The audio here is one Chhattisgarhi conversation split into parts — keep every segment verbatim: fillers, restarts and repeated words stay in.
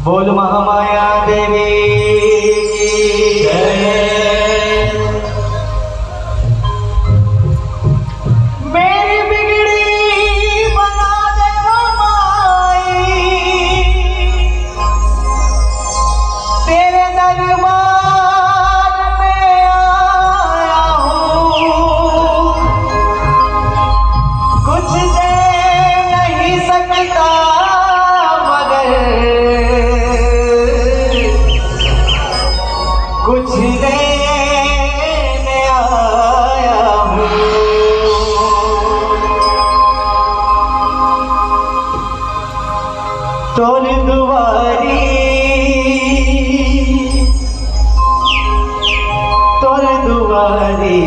बोल महामाया देवी की जय। मेरी बिगड़ी बना दे वो माई, तेरे दरबार में आया हूँ। कुछ दे नहीं सकता मगर कुछ देने आया हूँ। तोर दुआरी, तोर दुआरी,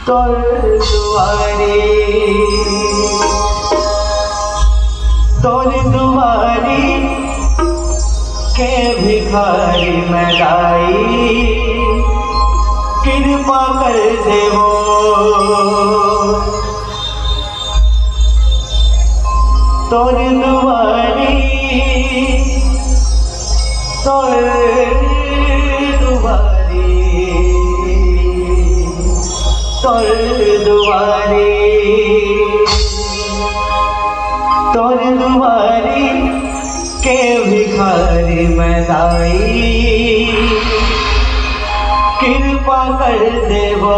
तोर दुआरी, तोर दुआरी के भिखारी मैं दाई, कृपा कर देवो। तोर दुआरी, तोर दुआरी, तोर दुआरी, तोर दुआरी के भिखारी मैं दाई, कृपा कर देवो।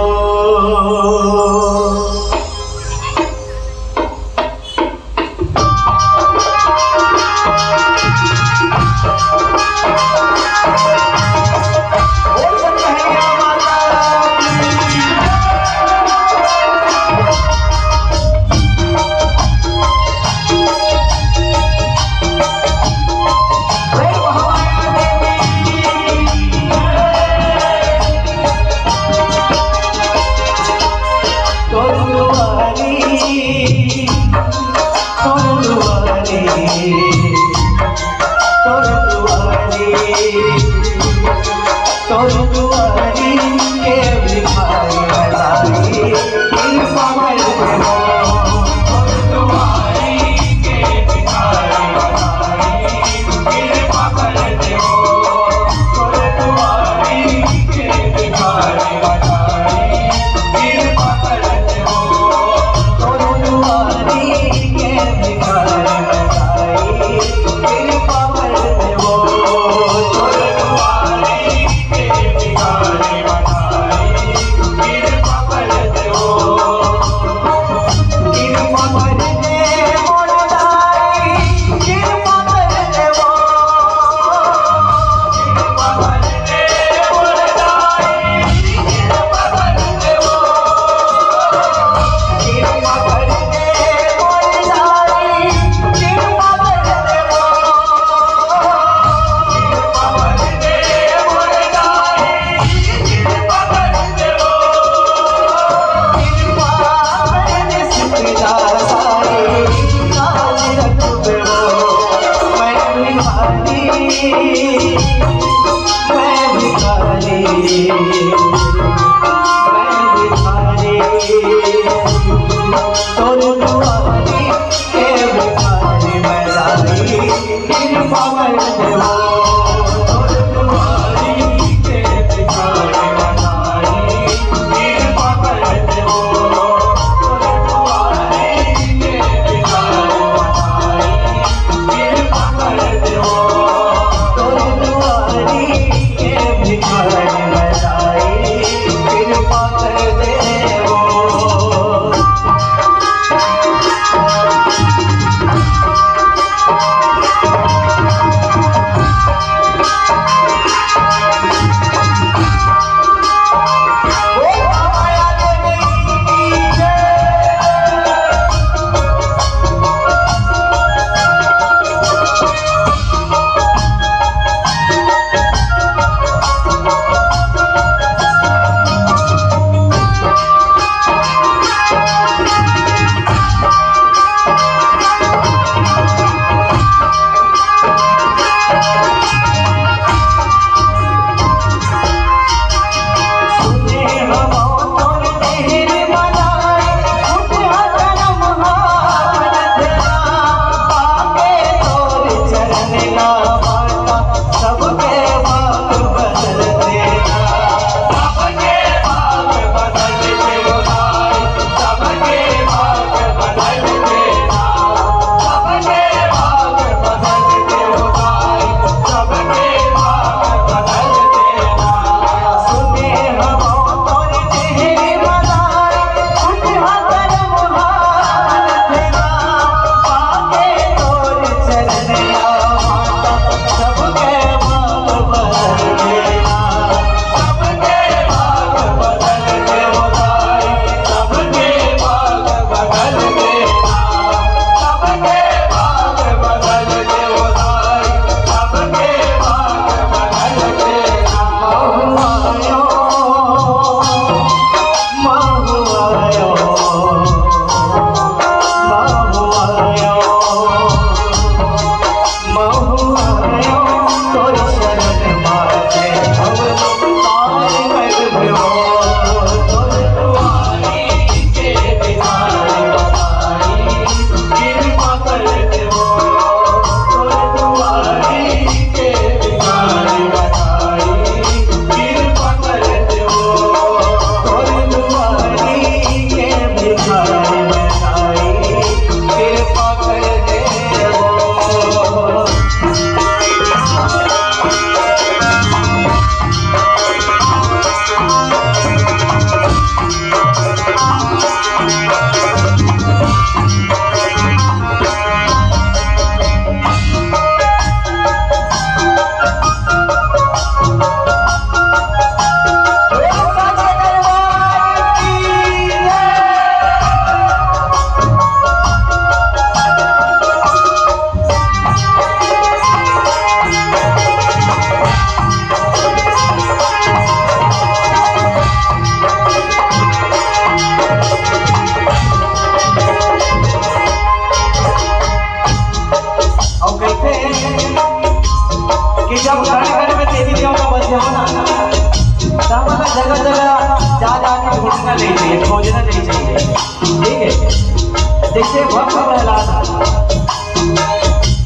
जइसे भक्त प्रहलाद,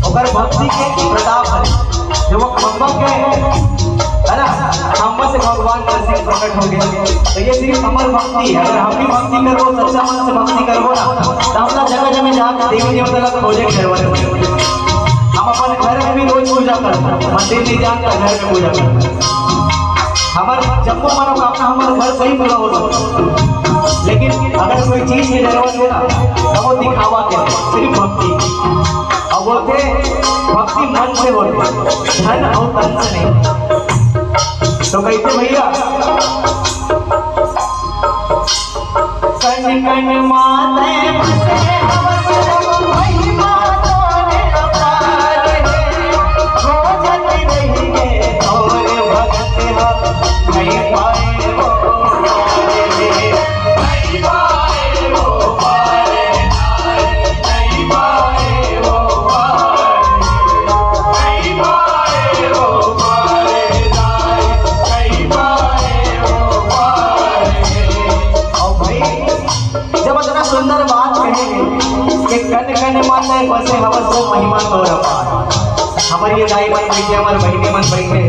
ओकर भक्ति के प्रताप हे, जो वो खंभा के, है ना, खंभा से भगवान नरसिंह प्रकट हो गए। तो ये सिर्फ हमर भक्ति हे। अगर हम भी भक्ति करबो, सच्चा मन से भक्ति करबो ना, तो हमला जगह जगह जाके देवी देवता ला खोजे के जरूरत नहीं। हम अपन घर में भी रोज पूजा करबो, मंदिर नहीं जान तो घर में पूजा करबो। हमर जम्मो मनोकामना हमर घर से ही पूरा हो सकता। लेकिन अगर कोई चीज की जरूरत हो ना, तो वो दिखावा के, सिर्फ भक्ति। और बोलते, भक्ति मन से होते, धन और तन से नहीं। तो कहते भैया, कण कण माते बसे हवस, महिमा तोरे अपार हे। खोजत रहिगे तोर भगत ह, नहीं पाए वो पार हे। नहीं पाए वो पार, नहीं पाए वो पार, नहीं पाए वो पार, नहीं पाए वो पार। और भाई, जब इतना सुंदर बात कहे कि कण कण माते बसे हवस, वो महिमा तोर अपार। हमर ये दाई मन बैठे, हमर बहिनी मन बैठे,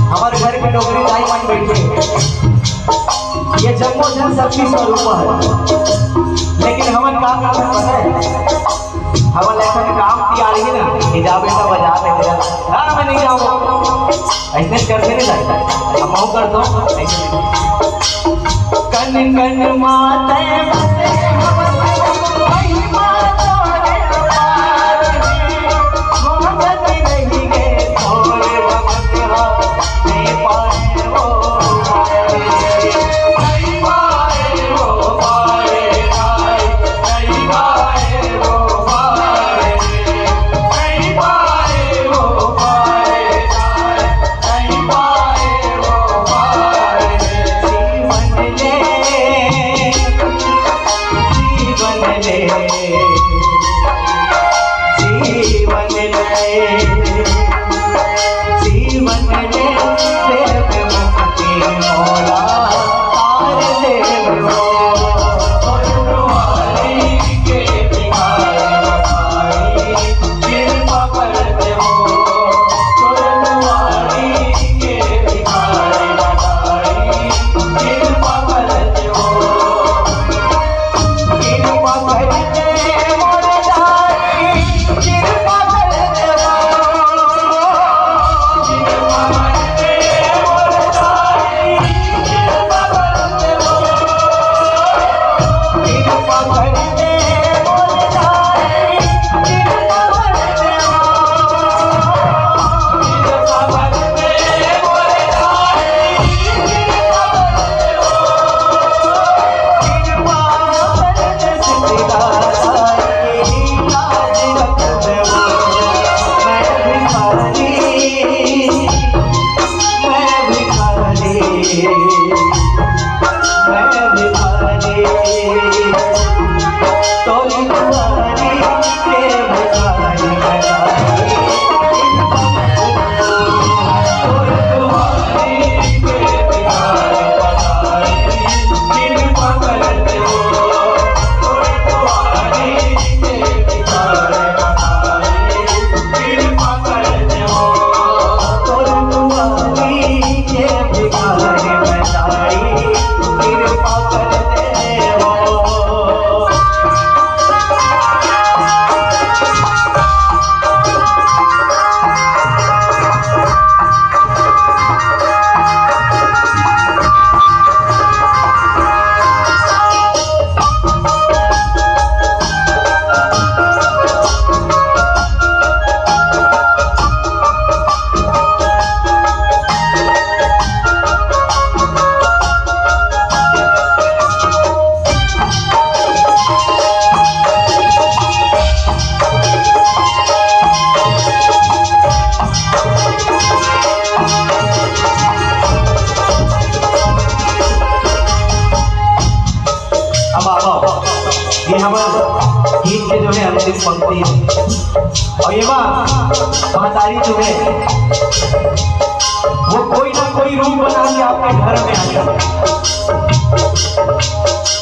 हमर घर के डोकरी दाई मन बैठे, ये जम्मो जन शक्ति स्वरूप हे। लेकिन हमन का काम हे पता हे? हमन ऐसा काम किया रही ना कि जा बेटा बजा दे, जा। ना, मैं नहीं जाऊँ। ऐसे कर देने लगा, हम वो कर दो। कण कण माते बसे हवस, महिमा तोरे अपार हे। खोजत रहिगे तोर भगत ह, नहीं पाए वो पार। नहीं पाए वो पार, नहीं पाए वो पार, नहीं पाए वो पार। जीवन ले, जीवन ले, जीवन ले, जीवन ले, प्रेम मुक्ति मोला तार दे हो। अब आओ, ये हमर गीत के जो है अंतिम पंक्ति हे। और ये बा, महतारी जो है, वो कोई ना कोई रूप बना के आपके घर में आ जाए,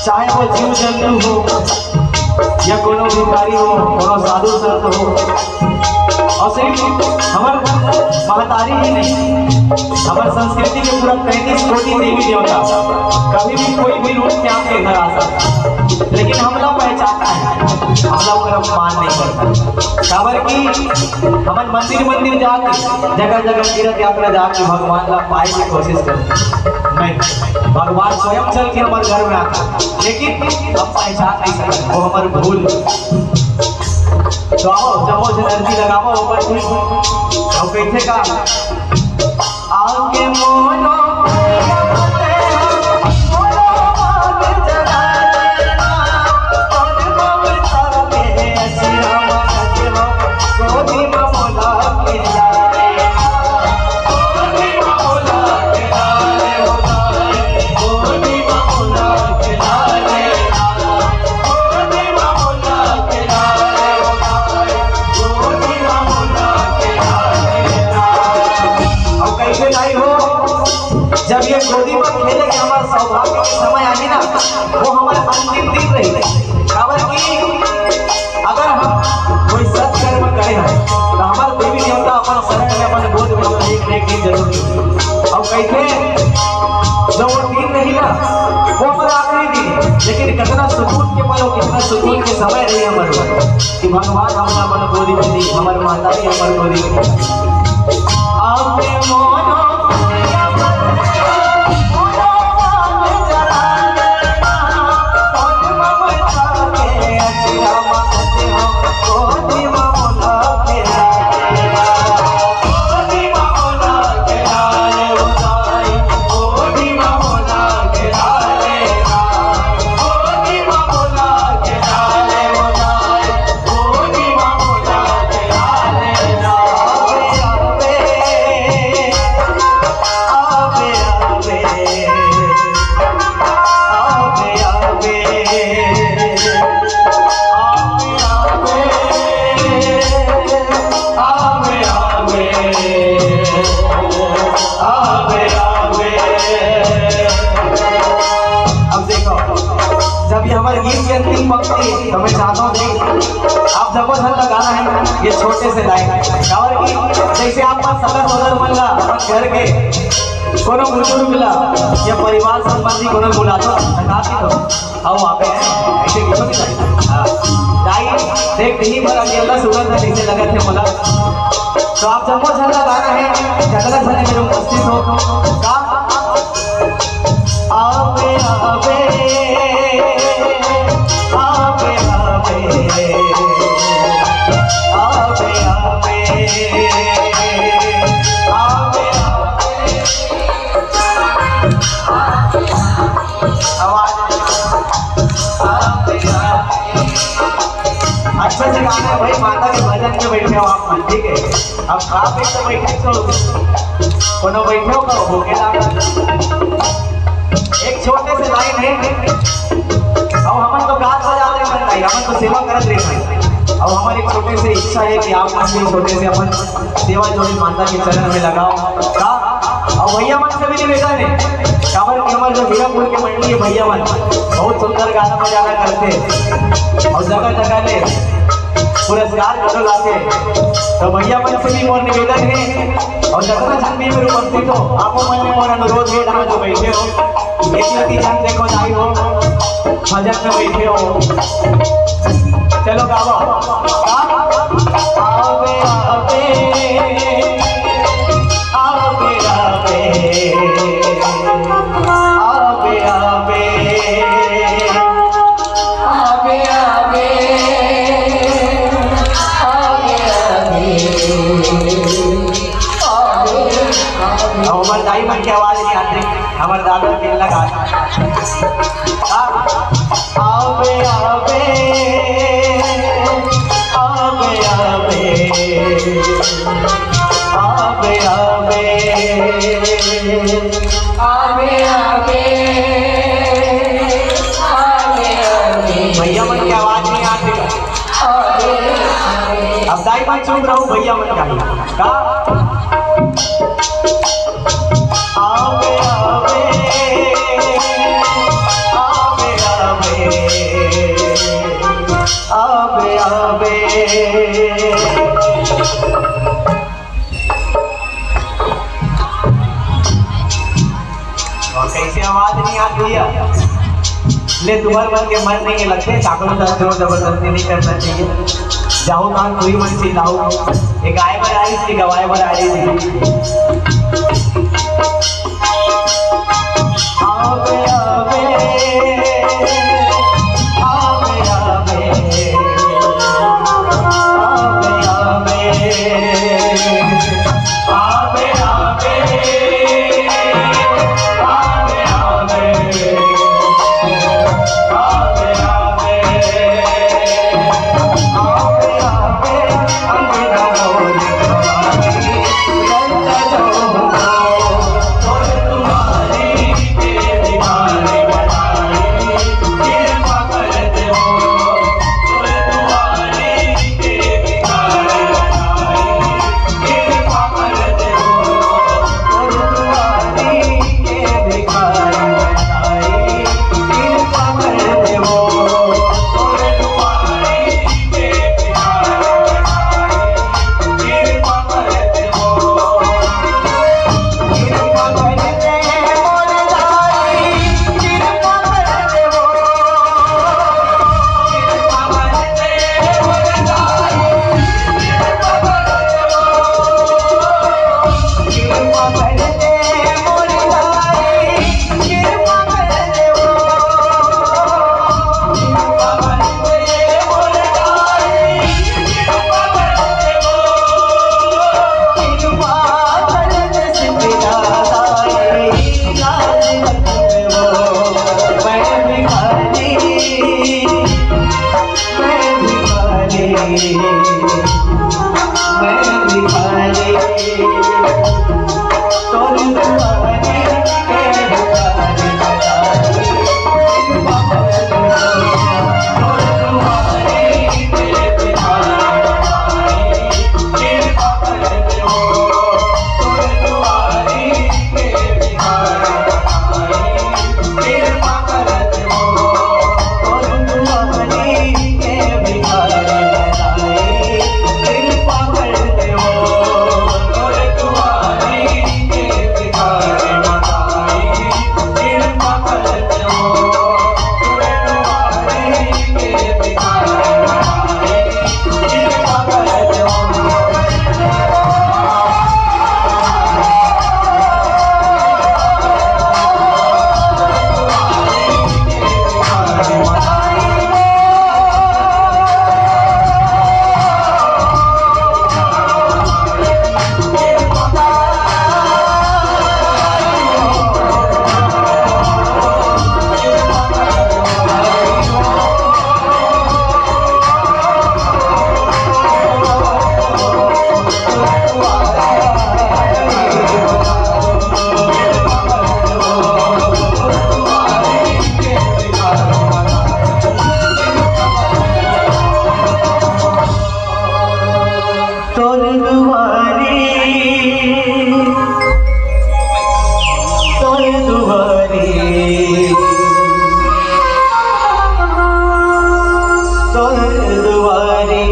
चाहे वो जीव जंतु हो, या कोनो भिखारी हो, कोनो साधु संत हो, और सिर्फ हमर महतारी ही नहीं, हमर संस्कृति के पूरा तैंतीस कोटि देवी देवता कभी भी कोई भी रूप में आपके घर आ सकता है, लेकिन हमला पहचानता है, हमला ओकर अपमान नहीं करता। काबर कि हमन मंदिर मंदिर जाके, जगह जगह तीर्थ यात्रा जाके भगवान ला पाए के कोशिश करते हैं। नहीं, भगवान स्वयं चल के हमर घर में आता है, लेकिन हम पहचान नहीं सकते, वो हमर भूल। तो आओ, जम्मो झन अर्जी लगावो, ओकर कुछ। अउ कइसे का? आके मोरो अउ कइसे दाई हो, जब ये गोदी पर खेले के हमर सौभाग्य के समय आही ना, वो हमर अंतिम दिन रही। काबर कि अगर हम कोई सत्कर्म करे हन, तो हमर देवी देवता अपन शरण में, अपन गोद में हमर एक न एक दिन जरूर मिलही। अउ कइसे जब वो दिन रही ना, वो हमर आखिरी दिन, लेकिन कितना सुकून के पल हो, कितना सुकून के समय रही हमर ऊपर। कि भगवान हमला अपन गोदी में दी, हमर माता भी हमर गोदी में दी। आपके मोनो अब देखो, जब ये हमर गीत के अंतिम पंक्ति, तो मैं चाहता हूँ कि आप जम्मो झन ला गाना है ये छोटे से लाइन, काबर कि जइसे आप मन सगा सोदर मन ला अपन घर के कोनो बुजुर्ग ला या परिवार संबंधी कोनो बुलाथो, तो गा के तो, आओ आप हैं, ऐसे किसो भी दाई। हाँ। दाई, देख, दिन भर अकेला सुनत हे, जइसे लगत हे मोला। तो आप जम्मो झन ला गाना है, जतका झन मेरे उपस्थित हो, का? आवे, आवे, आवे, आवे, आवे, आवे, आवे, आवे। आवाज। अच्छा से गाना है भाई, माता के भजन में बैठे हो आप मन, ठीक है? अब आप एक तो बैठे हो, कोनो बैठे हो, का होके लागा। एक छोटे से लाइन है, अब हमन तो गात बजात रहे भाई, हमन तो सेवा करत रहे भाई। अब हमारी एक छोटे से इच्छा है कि आप मन भी छोटे से अपन सेवा जोड़ी माता के चरण में लगाओ। का? अउ भैया मन से भी निवेदन हे, काबर कि हमर जो हीरापुर के मंडली हे भैया मन बहुत सुंदर गाना बजाना करथे अउ जगह जगह ले पुरस्कार घलो लाथे। तो भैया मन से भी मोर निवेदन हे अउ जतना झन भी मेरे उपस्थित हो, आपो मन ले मोर अनुरोध हे, जहाँ जो बैठे हो, एक लती झन देखो दाई हो, भजन में बैठे हो, चलो गावा। आवे, आवे, आवे, आवे, आवे, आवे, आवे, आवे, आवे, आवे। अब हमर दाई मन के आवाज नहीं आते, हमर दादा के लगा। आवे, आवे, आवे, आवे, आवे, आवे, आवे, आवे, आवे। भैया मन के आवाज नहीं आते। आवे, आवे। अब दाई मन चुप रहो, भैया मन का ही। का? आवे, आवे, आवे, आवे, आबे, आबे। अउ कइसे आवाज नइ आत भैया? ले, तुम्हर मन के मन नइ लगथे, काकरो साथ जोर जबरदस्ती नइ करना चाहिए। जाहू कहाँ कोई मन चिल्लाहू, ये गाय बर आइस कि गवाय बर आइस? आबे, आबे, आबे, आबे, आबे, आबे, आबे, आबे, आबे, आबे। तोर दुआरी, तोर दुआरी, तोर दुआरी,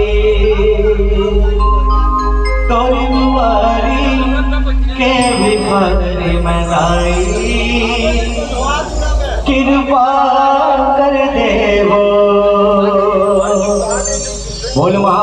तोर दुआरी के भिखारी मैं दाई, कृपा कर देवो। बोल महा